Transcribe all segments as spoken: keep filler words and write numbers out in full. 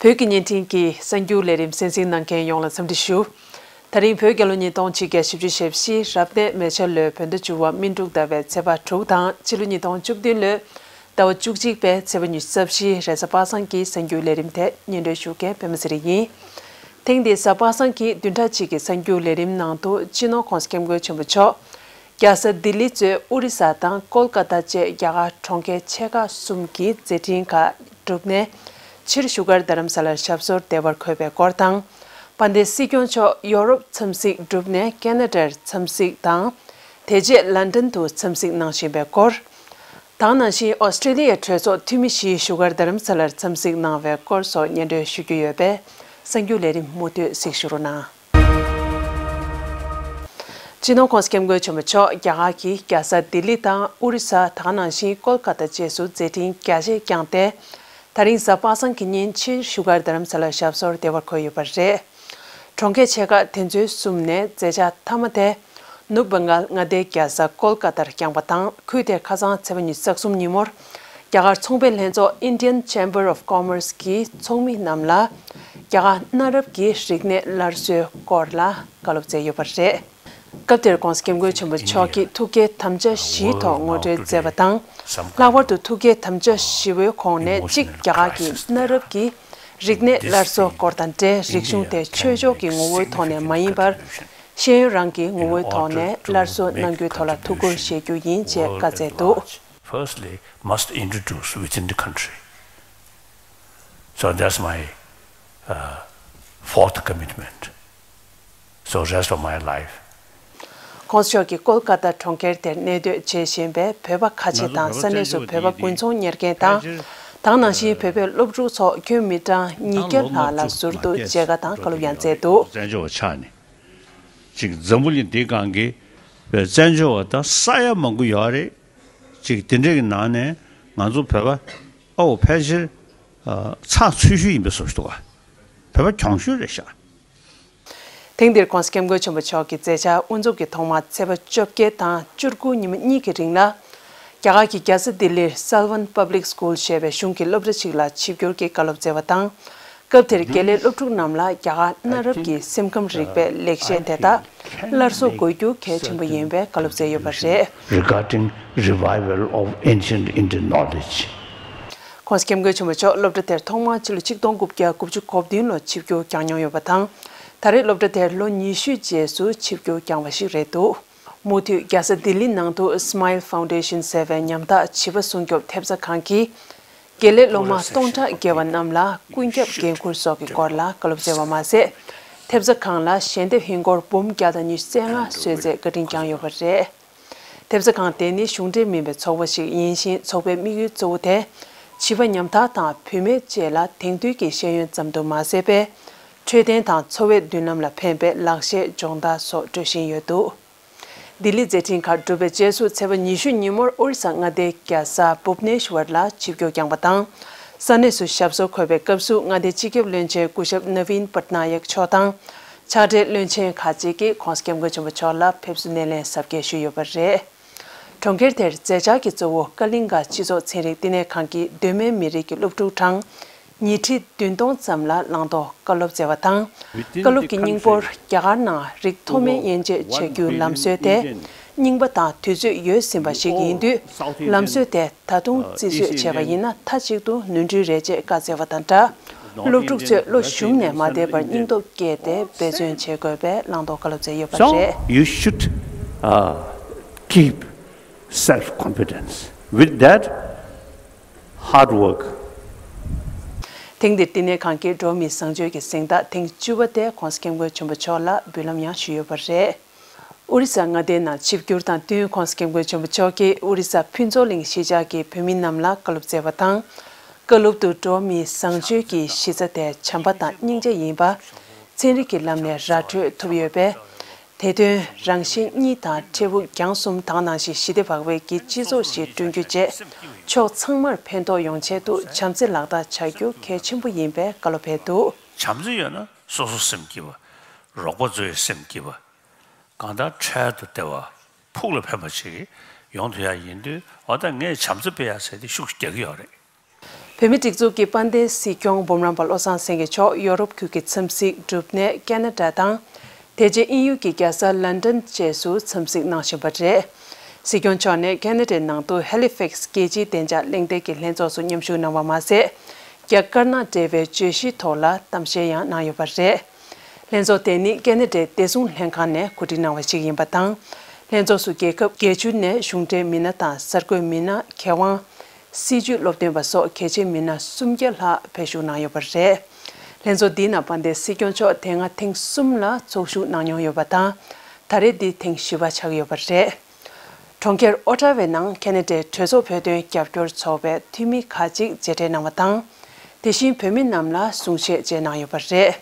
བོད་ཀྱི་བརྙན་འཕྲིན་གྱི་གསར་འགྱུར་ལས་རིམ་གསན་གཟིགས་གནང་མཁན་ཡོངས་ལ་འཚམས་འདྲི་ཞུ། ད་རིང་བོད་རྒྱལ་ལོ་ཉིས་སྟོང་ཆིག་བརྒྱ་བཞི་བཅུ་ཞེ་བཞི་རབ་གནས་མེ་བྱ་ལོའི་བོད་ཟླ་བཅུ་པ་སྨིན་དྲུག་ཟླ་བའི་ཚེས་པ་དྲུག་དང་ཕྱི་ལོ་ཉིས་སྟོང་བཅུ་བདུན་ལོའི་ཟླ་བ་བཅུ་གཅིག་པའི་ཚེས་པ་ཉི་ཤུ་རྩ་བཞི་རེས་གཟའ་པ་སངས་ཀྱི་གསར་འགྱུར་ལས་རིམ་དེ་སྙན་སྒྲོན་ཞུ་མཁན་པད་མ་ཚེ་རིང་ཡིན། ཐེངས་འདིའི་གཟའ་པ་སངས་ཀྱི་བདུན་ཕྲག་གཅིག་གི་གསར་འགྱུར་ལས་རིམ་ནང་དུ་སྤྱི་ནོར་༸གོང་ས་༸སྐྱབས་མགོན་ཆེན་པོ་མཆོག་རྒྱལ་ས་ལྡི་ལི་གཙོས་ཨོ་རི་ས་དང་ཀོལ་ཀ་ཏ་བཅས་རྒྱ་གར་གྲོང་ཁྱེར་ཆེ་ཁག་གསུམ་གྱི་མཛད་འཕྲིན་ཁག་བསྒྲུབས་ནས་ཕྱིར་བཞུགས་སྒར་རྡ་རམ་ས་ལར་ཞབས་སོར་བདེ་བར་འཁོད་པའི་སྐོར་དང་། དཔལ་ལྡན་སྲིད་སྐྱོང་མཆོག་ཡོ་རོབ་འཚམས་གཟིགས་བསྒྲུབས་ནས་ཁེ་ན་ཌར་འཚམས་གཟིགས་དང་། དེ་རྗེས་ལན་ཀྲན་དུ་འཚམས་གཟིགས་གནང་བཞིན་པའི་སྐོར། དེ་ནང་བཞིན་ཨོ་སི་ཀྲི་ལི་ཡའི་གྲོས་ཚོགས་འཐུས་མི་བཞིའི་བཞུགས་སྒར་རྡ་རམ་ས་ལར་འཚམས་གཟིགས་གནང་བའི་སྐོར་སོགས་སྙན་སྒྲོན་ཞུ་རྒྱུ་ཡོད་པས་གསར་འགྱུར་ལས་རིམ་མུ་མཐུད་གཟིགས་ཞུ་རོགས་གནང་། སྤྱི་ནོར་༸གོང་ས་༸སྐྱབས་མགོན་ཆེན་པོ་མཆོག་རྒྱ་གར་གྱི་རྒྱལ་ས་ལྡི་ལི་དང་ཨོ་རི་ས་དེ་ནང་བཞིན་ཀོལ་ཀ་ཏ་བཅས་སུ་མཛད་འཕྲིན་རྒྱ་ཆེ་བསྐྱངས་ཏེ། ད་རིང་གཟའ་པ་སངས་ཀྱི་ཉིན་ཕྱིར་བཞུགས་སྒར་རྡ་རམ་ས་ལར་ཞབས་སོར་བདེ་བར་འཁོད་ཡོད་པ་རེད། གྲོང་ཁྱེར་ཆེ་ཁག་དེ་ཚོའི་གསུམ་ནས་མཛད་འཆར་མཐའ་མ་དེ། ནུབ་བྷང་གཱལ་མངའ་སྡེའི་རྒྱལ་ས་ཀོལ་ཀ་ཏར་བསྐྱངས་པ་དང་། ཁུལ་དེར་ཁ་སང་ཚེས་པ་ཉི་ཤུ་རྩ་གསུམ་ཉིན་མོར། རྒྱ་གར་ཚོང་པའི་ལྷན་ཚོགས་Indian Chamber of Commerce གྱི་ཚོགས་མི་རྣམས་ལ། རྒྱ་གར་གནའ་རབས་ཀྱི་རིག་གནས་སླར་གསོའི་སྐོར་ལ་བཀའ་སློབ་སྩལ་ཡོད་པ་རེད། སྐབས་དེར་༸གོང་ས་༸སྐྱབས་མགོན་ཆེན་པོ་མཆོག་གིས་ཐུགས་བསྐྱེད་དམ་བཅའ་བཞིའི་ཐོག་ངོ་སྤྲོད་མཛད་པ་དང་། ལྷག་པར་དུ་ཐུགས་བསྐྱེད་དམ་བཅའ་བཞི་པོའི་ཁོངས་ནས་གཅིག་རྒྱ་གར་གྱི་གནའ་རབས་ཀྱི་རིག་གནས་སླར་གསོ་སྐོར་དང་འབྲེལ། རིག་གཞུང་དེ་ཆོས་ཕྱོགས་ཀྱི་ངོ་བོའི་ཐོག་ནས་མ་ཡིན་པར། ཤེས་ཡོན་རང་གི་ངོ་བོའི་ཐོག་ནས་སླར་གསོ་གནང་རྒྱུའི་ཐོག་ལ་ཐུགས་ཁུར་བཞེས་རྒྱུ་ཡིན་ཅེས་བཀའ་སྩལ་འདུག Firstly, must introduce within the country. So that's my uh, fourth commitment. So rest of my life. ༸གོང་ས་མཆོག་གིས་ཀོལ་ཀ་ཏ་གྲོང་ཁྱེར་དེར་གནས་སྡོད་བྱེད་བཞིན་པའི་བོད་པ་ཁ་ཆེ་དང་ས་གནས་སུ་བོད་པ་དགུན་ཚོང་གཉེར་མཁན་དང་། དེ་ནང་བཞིན་བོད་པའི་སློབ་ཕྲུག་ཚོགས་ཁྱོན་མི་གྲངས་ཉིས་བརྒྱ་ལྷག་ལ་ཟུར་དུ་མཇལ་ཁ་དང་བཀའ་སློབ་ཡང་སྩལ་འདུག་བཙན་བྱོལ་བ་ཆགས་ནས་ཅིག་འཛམ་བུ་གླིང་འདིའི་སྒང་གི་བཙན་བྱོལ་བ་དང་ས་ཡ་མང་པོ་ཡོད་རེད། ཅིག་དེ་འདྲའི་གི་ནང་ནས་ང་ཚོ་བོད་པ་ཨོ་ཕལ་ཆེར་ཚགས་ཚུད་ཤོས་ཡིན་པའི་བཟོ་ཞིག་འདུག་ག་བོད་པ་གྱོང་ཤོས་རེད་ཤག་ཐེངས་འདིར་༸གོང་ས་༸སྐྱབས་མགོན་ཆེན་པོ་མཆོག་གི་མཛད་འཆར་དབུ་འཛུགས་ཀྱི་ཐོག་མ་ཚེས་པ་བཅོ་བརྒྱད་དང་བཅུ་དགུ་ཉི་མ་གཉིས་ཀྱི་རིང་ལ། རྒྱ་གར་གྱི་རྒྱལ་ས་ལྡི་ལིར་Salvan Public School ཞེས་པའི་གཞུང་གི་སློབ་གྲྭ་ཞིག་ལ་ཆིབས་བསྒྱུར་གྱིས་བཀའ་སློབ་སྩལ་བ་དང་། སྐབས་དེར་དགེ་ལས་སློབ་ཕྲུག་རྣམས་ལ་རྒྱ་གར་གནའ་རབས་ཀྱི་སེམས་ཁམས་རིག་པའི་ལེགས་བཤད་དེ་དག་སླར་གསོ་དགོས་རྒྱུ་གལ་ཆེན་པོ་ཡིན་པའི་བཀའ་སློབ་སྩལ་ཡོད་པ་རེད། Regarding revival of ancient Indian knowledge. ༸གོང་ས་༸སྐྱབས་མགོན་ཆེན་པོ་མཆོག་སློབ་གྲྭ་དེར་ཐོག་མར་ཕྱི་ལོ་ཆིག་སྟོང་དགུ་བརྒྱ་དགུ་བཅུ་གོ་བདུན་ལོར་ཆིབས་བསྒྱུར་བསྐྱངས་མྱོང་ཡོད་པ་དང་། ད་རེས་སློབ་གྲྭ་དེར་ལོ་ཉི་ཤུའི་རྗེས་སུ་ཆིབས་བསྒྱུར་བསྐྱངས་པ་ཞིག་རེད་འདུག་མུ་མཐུད་རྒྱལ་ས་ལྡི་ལི་ནང་དུ་Smile Foundation ཟེར་བའི་ཉམ་ཐག་བྱིས་པ་སྲུང་སྐྱོབ་ཐེབས་རྩ་ཁང་གིས། དགེ་ལས་སློབ་མ་སྟོང་ཕྲག་བརྒལ་བ་རྣམས་ལ་ཀུན་ཁྱབ་འགན་འཁུར་སོགས་ཀྱི་སྐོར་ལ་བཀའ་སློབ་སྩལ་བ་མ་ཟད། ཐེབས་རྩ་ཁང་ལ་ཞལ་འདེབས་ཧིན་སྒོར་འབུམ་བརྒྱ་དང་ཉི་ཤུ་རྩ་ལྔ་གསོལ་ཚད་བཀའ་དྲིན་བསྐྱངས་ཡོད་པ་རེད། ཐེབས་རྩ་ཁང་དེ་ནི་གཞུང་འབྲེལ་མིན་པའི་ཚོགས་པ་ཞིག་ཡིན་ཞིང་། ཚོགས་པའི་དམིགས་ཡུལ་གཙོ་བོ་དེ། བྱིས་པ་ཉམ་ཐག་དང་བུད་མེད་བཅས་ལ་དེང་དུས་ཀྱི་ཤེས་ཡོན་ཙམ་དུ་མ་ཟད་པའི། འཕྲོད་བསྟེན་དང་འཚོ་བའི་མདུན་ལམ་ལ་ཕན་པའི་ལག་ཤེས་སྦྱོང་བརྡར་སོགས་སྤྲོད་བཞིན་ཡོད་འདུག་ལྡི་ལི་མཛད་འཕྲིན་ཁག་གྲུབ་པའི་རྗེས་སུ་ཚེས་པ་ཉི་ཤུ་ཉིན་མོར་ཨོ་རི་ས་མངའ་སྡེའི་རྒྱལ་ས་བུབ་ནེ་ཤུ་ཝར་ལ་ཆིབས་བསྒྱུར་བསྐྱངས་པ་དང་། ས་གནས་སུ་ཞབས་སོར་འཁོད་པའི་སྐབས་སུ་མངའ་སྡེའི་སྤྱི་ཁྱབ་བློན་ཆེན་སྐུ་ཞབས་ནབ་ཡིན་པཊ་ན་ཡག་མཆོག་དང་། ཕྱག་སྦྲེལ་བློན་ཆེན་ཁག་ཅིག་གིས་༸གོང་ས་༸སྐྱབས་མགོན་ཆེན་པོ་མཆོག་ལ་ཕེབས་བསུ་སྣེ་ལེན་གཟབ་རྒྱས་ཞུས་ཡོད་པ་རེད། གྲོང་ཁྱེར་དེར་མཛད་འཆར་གྱི་གཙོ་བོ་ཀ་ལིང་ག་སྤྱི་ཚོགས་ཚན་རིག་བསྟི་གནས་ཁང་གིས་གདོད་མའི་མི་རིགས་ཀྱི་སློབ་ཕྲུག་གྲངས་ཉིས་ཁྲི་བདུན་སྟོང་ཙམ་ལ་བླང་དོར་བཀའ་སློབ་སྩལ་བ་དང་། བཀའ་སློབ་ཀྱི་སྙིང་པོར་རྒྱ་གར་ནང་རིགས་མཐོ་དམན་དབྱེ་འབྱེད་བྱ་རྒྱུའི་ལམ་སྲོལ་དེ་རྙིང་པ་དང་དུས་ཚོད་ཡོལ་ཟིན་པ་ཞིག་ཡིན་དུས། ལམ་སྲོལ་དེ་ད་དུང་རྩིས་བཟོས་བྱས་པ་ཡིན་ན་མཐའ་གཅིག་ཏུ་ནོར་འཁྲུལ་རེད་ཅེས་བཀའ་སྩལ་བ་དང་སྦྲགས། སློབ་ཕྲུག་ཚོས་བློ་ཞུམ་ནས་མ་བསྡད་པར་སྙིང་སྟོབས་བསྐྱེད་དེ་འབད་བརྩོན་བྱེད་དགོས་པའི་བླང་དོར་བཀའ་སློབ་སྩལ་ཡོད་པ་རེད། So you should uh, keep self-confidence. With that, hard work. ཐེངས་འདིར་བསྟི་གནས་ཁང་གིས་འགྲོ་བ་མིའི་བཟང་སྤྱོད་ཀྱི་གཟེངས་རྟགས་ཐེངས་བཅུ་པ་དེ་༸གོང་ས་༸སྐྱབས་མགོན་ཆེན་པོ་མཆོག་ལ་འབུལ་ལམ་ཡང་ཞུས་ཡོད་པ་རེད། ཨོ་རི་ས་མངའ་སྡེའི་ནང་ཆིབས་བསྒྱུར་དང་བསྟུན་༸གོང་ས་༸སྐྱབས་མགོན་ཆེན་པོ་མཆོག་གིས་ཨོ་རི་ས་ཕུན་ཚོགས་གླིང་གཞིས་ཆགས་ཀྱི་བོད་མི་རྣམས་ལ་བཀའ་སློབ་སྩལ་བ་དང་། བཀའ་སློབ་ཏུ་འགྲོ་བ་མིའི་བཟང་སྤྱོད་ཀྱི་གཞི་རྩ་དེ་བྱམས་པ་དང་སྙིང་རྗེ་ཡིན་པ། ཚན་རིག་གི་ལམ་ནས་ར་སྤྲོད་ཐུབ་ཡོད་པས། དེ་དོན་རང་གཞན་གཉིས་དང་འབྲས་བུ་རྒྱང་གསུམ་དེ་ནང་བཞིན་ཞི་བདེ་བག་ཕེབས་ཀྱི་སྤྱི་ཚོགས་ཤིག་བསྐྲུན་རྒྱུ་བཅས་ཕྱོགས་ཚང་མར་ཕན་ཐོགས་ཡོང་ཆེད་དུ་བྱམས་བརྩེ་ལག་བསྟར་བྱ་རྒྱུ་གལ་ཆེན་པོ་ཡིན་པའི་བཀའ་སློབ་ཕེབས་འདུག་བྱམས་བརྩེ་ཡོད་ན་སོ་སོ་སེམས་སྐྱིད་པ། རོགས་པ་ཚོའི་སེམས་སྐྱིད་པ། གང་ལྟར་འཕྲལ་དུ་བདེ་བ་ཕུགས་ལ་ཕན་པ་ཞིག་ཡོང་ཐུབ་ཡ་ཡིན་དུས། འོ་ད་ངས་བྱམས་བརྩེ་སྤེལ་ཡ་ཟེར་ཏེ་ཤུགས་རྒྱག་གི་ཡོད་རེད། བོད་མིའི་སྒྲིག་འཛུགས་ཀྱི་དཔལ་ལྡན་སྲིད་སྐྱོང་འབུམ་རམས་པ་བློ་བཟང་སེང་གེ་མཆོག་ཡོ་རོབ་ཁུལ་གྱི་འཚམས་གཟིགས་གྲུབ་ནས་ཁེ་ན་ཌ་དང་། དེ་རྗེས་དབྱིན་ཡུལ་གྱི་རྒྱལ་ས་ལན་ཌན་བཅས་སུ་འཚམས་གཟིགས་གནང་བཞིན་པ་རེད། སྲིད་སྐྱོང་མཆོག་ནས་ཁེ་ན་ཌའི་ནང་དུ་ཧེ་ལི་ཕེག་སི་རྒྱལ་སྤྱིའི་བདེ་འཇགས་གླེང་སྟེགས་ཀྱི་ལྷན་ཚོགས་སུ་མཉམ་ཞུགས་གནང་བ་མ་ཟད། རྒྱ་དཀར་ནག་འབྲེལ་བའི་བརྗོད་གཞིའི་ཐོག་ལ་གཏམ་བཤད་ཡང་གནང་ཡོད་པ་རེད། ལྷན་ཚོགས་དེ་ནི་ཁེ་ན་ཌའི་བདེ་སྲུང་ལྷན་ཁང་ནས་གོ་སྒྲིག་གནང་བ་ཞིག་ཡིན་པ་དང་། ལྷན་ཚོགས་སུ་རྒྱལ་ཁབ་བརྒྱད་ཅུ་ནས་གཞུང་འབྲེལ་མི་སྣ་དང་གསར་འགོད་མི་སྣ། མཁས་དབང་། སྲིད་བྱུས་སློབ་སྟོན་པ་སོགས་གལ་ཆེའི་མི་སྣ་སུམ་བརྒྱ་ལྷག་ཕེབས་ཞུགས་གནང་ཡོད་པ་རེད། ལྷན་ཚོགས་འདིའི་ནང་དཔལ་ལྡན་སྲིད་སྐྱོང་མཆོག་དེ་སྔ་ཐེངས་གསུམ་ལ་ཚོགས་ཞུགས་གནང་མྱོང་ཡོད་པ་དང་། ད་རེས་འདི་ཐེངས་བཞི་པ་ཆགས་ཡོད་པ་རེད། གྲོང་ཁྱེར་ཨོ་ཊ་ཝའི་ནང་ཁེ་ན་ཌའི་གྲོས་ཚོགས་བོད་དོན་རྒྱབ་སྐྱོར་ཚོགས་པའི་འཐུས་མི་ཁག་ཅིག་མཇལ་འཕྲད་གནང་བ་དང་། དེ་བཞིན་བོད་མི་རྣམས་ལ་གསུང་བཤད་བཅས་གནང་ཡོད་པ་རེད།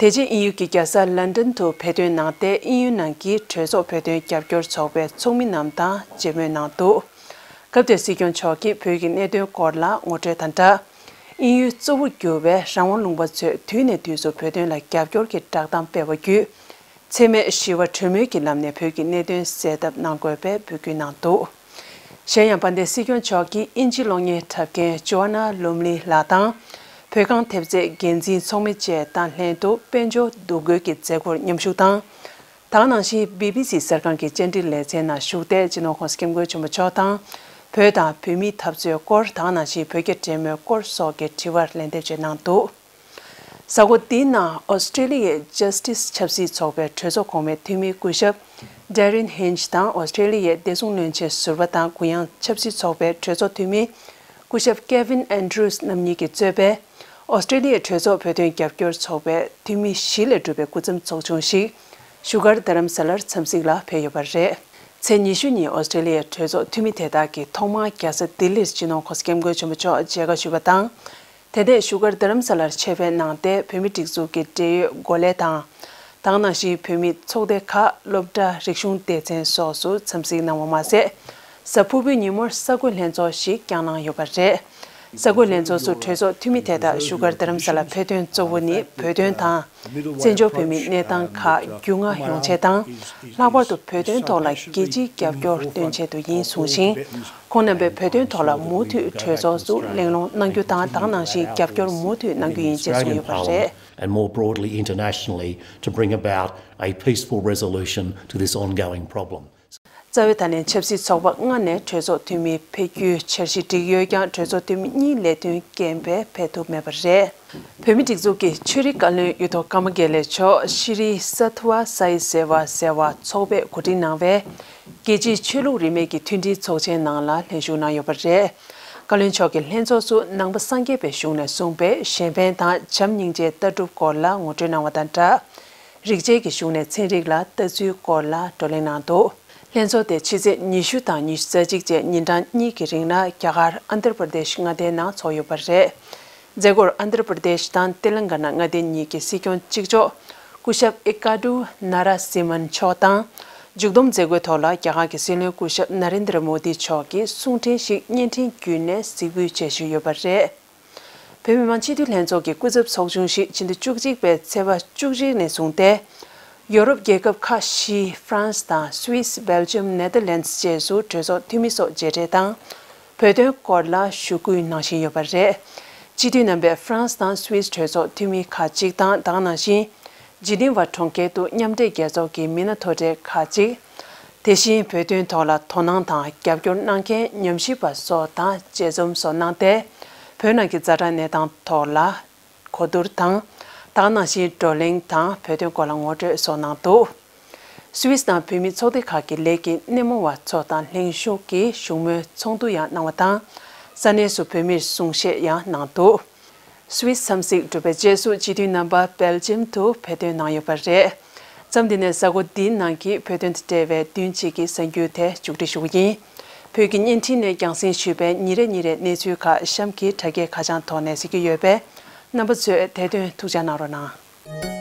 དེ་རྗེས་དབྱིན་ཡུལ་གྱི་རྒྱལ་ས་ལན་ཌན་དུ་བོད་དོན་གནང་སྟེ། དབྱིན་ཡུལ་ནང་གི་གྲོས་ཚོགས་བོད་དོན་རྒྱབ་སྐྱོར་ཚོགས་པའི་ཚོགས་མི་རྣམས་དང་མཇལ་མོལ་གནང་འདུག་སྐབས་དེར་སྲིད་སྐྱོང་མཆོག་གིས་བོད་ཀྱི་གནད་དོན་སྐོར་ལ་ངོ་སྤྲོད་དང་སྦྲགས། དབྱིན་ཡུལ་གཙོ་བོར་གྱུར་བའི་རང་དབང་ལུང་པ་ཚོས་དུས་ནས་དུས་སུ་བོད་དོན་ལ་རྒྱབ་སྐྱོར་གྱི་བསྒྲགས་གཏམ་སྤེལ་བ་བརྒྱུད། འཚེ་མེད་ཞི་བ་གྲོས་མོལ་གྱི་ལམ་ནས་བོད་ཀྱི་གནད་དོན་སེལ་ཐབས་གནང་དགོས་པའི་འབོད་སྐུལ་གནང་འདུག་གཞན་ཡང་དཔལ་ལྡན་སྲིད་སྐྱོང་མཆོག་གིས་དབྱིན་ཇི་གློག་བརྙན་འཁྲབ་མཁན་ཇོ་ཨ་ན་ལུམ་ལི་ལགས་དང་། བོད་ཁང་ཐེབས་རྩའི་འགན་འཛིན་ཚོགས་མི་བཅས་དང་ལྷན་དུ་དཔལ་འབྱོར་འདུ་འགོད་ཀྱི་མཛད་སྒོར་མཉམ་ཞུགས་དང་། དེ་ག་ནང་བཞིན་བི་བི་སི་གསར་ཁང་གི་བཅར་འདྲི་ལེ་ཚན་ནང་ཞུགས་ཏེ། སྤྱི་ནོར་༸གོང་ས་༸སྐྱབས་མགོན་ཆེན་པོ་མཆོག་དང་། བོད་དང་བོད་མིའི་འཐབ་རྩོད་སྐོར། དེ་ག་ནང་བཞིན་བོད་རྒྱ་འབྲེལ་མོལ་སྐོར་སོགས་ཀྱི་དྲི་བར་ལན་འདེབས་བཅས་གནང་འདུག་གཟའ་འཁོར་འདིའི་ནང་ཨོ་སི་ཀྲེ་ལི་ཡའི་ཇས་ཊིས་ཆབ་སྲིད་ཚོགས་པའི་གྲོས་ཚོགས་གོང་མའི་འཐུས་མི་སྐུ་ཞབས་Darren Hinge དང་ཨོ་སི་ཀྲེ་ལི་ཡའི་བདེ་སྲུང་བློན་ཆེན་ཟུར་པ་དང་གུ་ཡངས་ཆབ་སྲིད་ཚོགས་པའི་གྲོས་ཚོགས་འཐུས་མི་སྐུ་ཞབས་Kevin Andrews རྣམ་གཉིས་ཀྱིས་གཙོས་པའི་ཨོ་སི་ཀྲེ་ལི་ཡའི་གྲོས་ཚོགས་བོད་དོན་རྒྱབ་སྐྱོར་ཚོགས་པའི་འཐུས་མི་བཞི་ལས་གྲུབ་པའི་སྐུ་མཚམས་ཚོགས་ཆུང་ཞིག་བཞུགས་སྒར་རྡ་རམ་ས་ལར་འཚམས་གཟིགས་ལ་ཕེབས་ཡོད་པ་རེད། ཚེས་ཉི་ཤུ་ཉིན་ཨོ་སི་ཀྲེ་ལི་ཡའི་གྲོས་ཚོགས་འཐུས་མི་དེ་དག་གིས་ཐོག་མར་རྒྱལ་ས་ལྡི་ལིར་སྤྱི་ནོར་༸གོང་ས་༸སྐྱབས་མགོན་ཆེན་པོ་མཆོག་མཇལ་ཁ་ཞུས་པ་དང་། དེ་ནས་བཞུགས་སྒར་རྡ་རམ་ས་ལར་ཆེད་ཕེབས་གནང་སྟེ། བོད་མིའི་སྒྲིག་འཛུགས་ཀྱི་འབྲེལ་ཡོད་འགོ་ལས་དང་། དེ་ག་ནང་བཞིན་བོད་མིའི་ཚོགས་སྡེ་ཁག་སློབ་གྲྭ། རིག་གཞུང་སྡེ་ཚན་སོགས་སུ་འཚམས་གཟིགས་གནང་བ་མ་ཟད། གཟའ་ཕུར་བུའི་ཉིན་མོར་གསར་འགོད་ལྷན་ཚོགས་ཤིག་བསྐྱངས་གནང་ཡོད་པ་རེད། གསར་འགོད་ལྷན་ཚོགས་སུ་གྲོས་ཚོགས་འཐུས་མི་དེ་དག་བཞུགས་སྒར་རྡ་རམ་ས་ལར་ཕེབས་དོན་གཙོ་བོ་ནི་བོད་དོན་དང་། བཙན་བྱོལ་བོད་མིའི་གནས་སྟངས་ཁག་རྒྱུས་མངའ་ཡོང་ཆེད་དང་། ལྷག་པར་དུ་བོད་དོན་ཐོག་ལ་རྒྱལ་སྤྱིའི་རྒྱབ་སྐྱོར་སྟོན་ཆེད་དུ་ཡིན་གསུངས་ཤིང་། ཁོང་རྣམ་པས་བོད་དོན་ཐོག་ལ་མུ་མཐུད་གྲོས་ཚོགས་སུ་གླེང་སློང་གནང་རྒྱུ་དང་། དེ་ག་ནང་བཞིན་རྒྱབ་སྐྱོར་མུ་མཐུད་གནང་རྒྱུ་ཡིན་ཞེས་གསུངས་ཡོད་པ་རེད། And more broadly internationally, to bring about a peaceful resolution to this ongoing problem. རྩ་བའི་ད་ལན་ཆབ་སྲིད་ཚོགས་པ་ལྔ་ནས་གྲོས་ཚོགས་འཐུས་མི་ཕེབས་རྒྱུའི་འཆར་གཞི་བསྒྲིགས་ཡོད་ཀྱང་། གྲོས་ཚོགས་འཐུས་མི་གཉིས་ལས་དོན་རྐྱེན་པས་ཕེབས་ཐུབ་མེད་པ་རེད། བོད་མིའི་སྒྲིག་འཛུགས་ཀྱི་ཆོས་རིག་བཀའ་བློན་གཡུ་ཐོག་ཀརྨ་དགེ་ལེགས་མཆོག་ཤྲཱི་སཱ་དྷཱུ་ཨ་སཱ་ཡི་སེ་ཝཱ་ཟེར་བ་ཚོགས་པས་གོ་སྒྲིག་གནང་བའི་རྒྱལ་སྤྱིའི་ཆོས་ལུགས་རིས་མེད་ཀྱི་མཐུན་སྒྲིལ་ཚོགས་ཆེན་ནང་ལ་ལྷན་ཞུགས་གནང་ཡོད་པ་རེད། བཀའ་བློན་མཆོག་གིས་ལྷན་ཚོགས་སུ་ནང་པ་སངས་རྒྱས་པའི་གཞུང་ནས་གསུངས་པའི་གཞན་ཕན་དང་བྱམས་སྙིང་རྗེའི་ལྟ་གྲུབ་སྐོར་ལ་ངོ་སྤྲོད་གནང་བ་དང་སྦྲགས། རིག་བྱེད་ཀྱི་གཞུང་ནས་ཚན་རིག་ལ་ལྟ་ཚུལ་སྐོར་ལ་བགྲོ་གླེང་གནང་འདུག་ལྷན་ཚོགས་དེ་ཕྱི་ཚེས་ཉི་ཤུ་དང་ཉི་ཤུ་རྩ་གཅིག་བཅས་ཉིན་གྲངས་གཉིས་ཀྱི་རིང་ལ་རྒྱ་གར་ཨན་དྷྲ་པྲ་དེཤ་མངའ་སྡེའི་ནང་འཚོགས་ཡོད་པ་རེད། མཛད་སྒོར་ཨན་དྷྲ་པྲ་དེཤ་དང་ཏེ་ལང་ག་ན་མངའ་སྡེ་གཉིས་ཀྱི་སྲིད་སྐྱོང་གཅིག་ལྕོགས་སྐུ་ཞབས་ཨེ་ཀ་ཌུ་ན་ར་སི་མན་མཆོག་དང་། མཇུག་བསྡོམས་མཛད་སྒོའི་ཐོག་ལ་རྒྱ་གར་གྱི་སྲིད་བློན་སྐུ་ཞབས་ན་རེན་དྲ་མོ་དི་མཆོག་གིས་གསུང་འཕྲིན་ཞིག་བརྙན་འཕྲིན་བརྒྱུད་ནས་གཟིགས་འབུལ་བྱེད་བཞིན་ཡོད་པ་རེད། བོད་མི་མང་སྤྱི་འཐུས་ལྷན་ཚོགས་ཀྱི་སྐུ་ཚབ་ཚོགས་ཆུང་ཞིག་ཕྱི་ཟླ་བཅུ་གཅིག་པའི་ཚེས་པ་བཅུ་གཅིག་ནས་བཟུང་སྟེ། ཡོ་རོབ་རྒྱལ་ཁབ་ཁག་བཞི། ཧྥ་རན་སི་དང་སུད་སི། སྦེལ་ཇམ། ནེ་དར་ལེན་སི་བཅས་སུ་གྲོས་ཚོགས་འཐུས་མི་སོགས་མཇལ་འཕྲད་དང་། བོད་དོན་སྐོར་ལ་ཞུ་སྐུལ་གནང་བཞིན་ཡོད་པ་རེད། སྤྱི་འཐུས་རྣམ་པས་ཧྥ་རན་སི་དང་སུད་སི་གྲོས་ཚོགས་འཐུས་མི་ཁག་ཅིག་དང་། དེ་ག་ནང་བཞིན། ཇི་ནི་ཝ་གྲོང་ཁྱེར་དུ་མཉམ་འབྲེལ་རྒྱལ་ཚོགས་ཀྱི་མི་སྣ་མཐོ་གྲས་ཁག་ཅིག་དེ་བཞིན་བོད་དོན་ཐོག་ལ་དོ་སྣང་དང་རྒྱབ་སྐྱོར་གནང་མཁན་ཉམས་ཞིབ་པ་སོགས་དང་དཔྱད་འཛོམས་སོགས་གནང་སྟེ། བོད་ནང་གི་ཛ་དྲག་གནས་སྟངས་ཐོག་ལ་གོ་བསྡུར་དང་། དེ་ག་ནང་བཞིན་བགྲོ་གླེང་དང་བོད་དོན་སྐོར་ལ་ངོ་སྤྲོད་སོགས་གནང་འདུག་སུད་སི་དང་བོད་མིའི་ཚོགས་སྡེ་ཁག་གི་ལས་ཀྱི་སྣེ་མོ་བ་ཚོ་དང་ལྷན་ཞུགས་ཀྱིས་བཞུགས་མོལ་ཚོགས་འདུ་ཡང་གནང་བ་དང་། ས་གནས་སུ་བོད་མིར་གསུང་བཤད་ཡང་གནང་འདུག་སུད་སི་འཚམས་གཟིགས་གྲུབ་པའི་རྗེས་སུ་སྤྱི་འཐུས་རྣམ་པ་སྦེལ་ཇམ་དུ་ཕེབས་ཐོན་གནང་ཡོད་པ་རེད། མཚམས་འདི་ནས་གཟའ་འཁོར་འདིའི་ནང་གི་བོད་དོན་དང་འབྲེལ་བའི་བདུན་གཅིག་གི་གསར་འགྱུར་དེ་མཇུག་སྒྲིལ་ཞུ་གི་ཡིན། བོད་ཀྱི་བརྙན་འཕྲིན་ནས་རྒྱང་སྲིང་ཞུས་པའི་ཉིན་རེ་ཉིན་རེའི་གནས་ཚུལ་ཁག་གཤམ་གྱི་དྲ་རྒྱའི་ཁ་བྱང་ཐོག་ནས་གཟིགས་ཀྱི་ཡོད་པས། རྣམ་པ་ཚོས་དེ་དོན་ཐུགས་འཇགས་གནང་རོགས་གནང་།